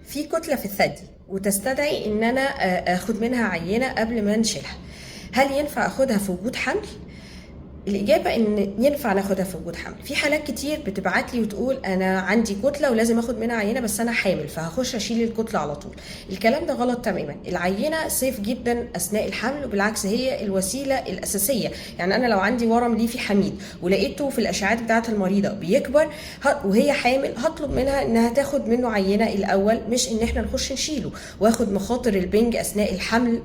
في كتلة في الثدي وتستدعي ان انا اخد منها عينة قبل ما نشيلها، هل ينفع اخدها في وجود حمل؟ الإجابة إن ينفع ناخدها في وجود حمل. في حالات كتير بتبعت لي وتقول أنا عندي كتلة ولازم آخد منها عينة بس أنا حامل فهخش أشيل الكتلة على طول. الكلام ده غلط تماما. العينة safe جدا أثناء الحمل، وبالعكس هي الوسيلة الأساسية. يعني أنا لو عندي ورم ليفي حميد ولقيته في الأشعات بتاعة المريضة بيكبر وهي حامل، هطلب منها إنها تاخد منه عينة الأول، مش إن إحنا نخش نشيله واخد مخاطر البنج أثناء الحمل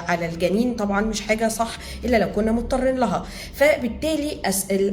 على الجنين. طبعا مش حاجة صح إلا لو كنا مضطرين لها. فبالتالي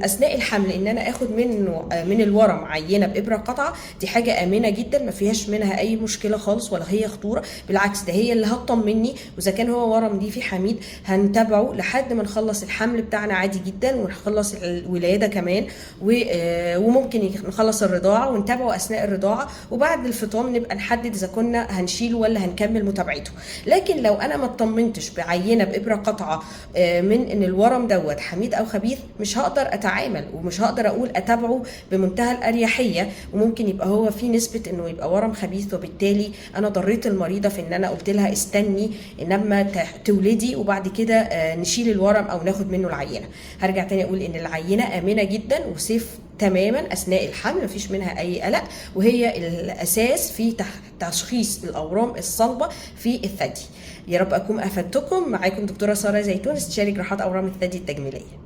اثناء الحمل ان انا اخد منه من الورم عينه بابره قطعه، دي حاجة امنه جدا، ما فيهاش منها اي مشكلة خالص ولا هي خطورة، بالعكس ده هي اللي هتطمني. واذا كان هو ورم ليفي حميد هنتابعه لحد ما نخلص الحمل بتاعنا عادي جدا، ونخلص الولادة كمان، وممكن نخلص الرضاعة ونتابعه اثناء الرضاعة، وبعد الفطام نبقى نحدد اذا كنا هنشيله ولا هنكمل متابعته. لكن لو انا ما اطمنتش بعينه بابره قطعه من ان الورم دوت حميد او خبيث، مش هقدر اتعامل ومش هقدر اقول اتابعه بمنتهى الاريحيه، وممكن يبقى هو في نسبه انه يبقى ورم خبيث، وبالتالي انا ضريت المريضة في ان انا قلت لها استني انما تولدي وبعد كده نشيل الورم او ناخد منه العينة. هرجع تاني اقول ان العينة امنه جدا وسيف تماما اثناء الحمل، مفيش منها اي قلق، وهي الاساس في تشخيص الاورام الصلبة في الثدي. يا رب اكون افدتكم. معاكم دكتورة ساره زيتون، استشاري جراحات اورام الثدي التجميلية.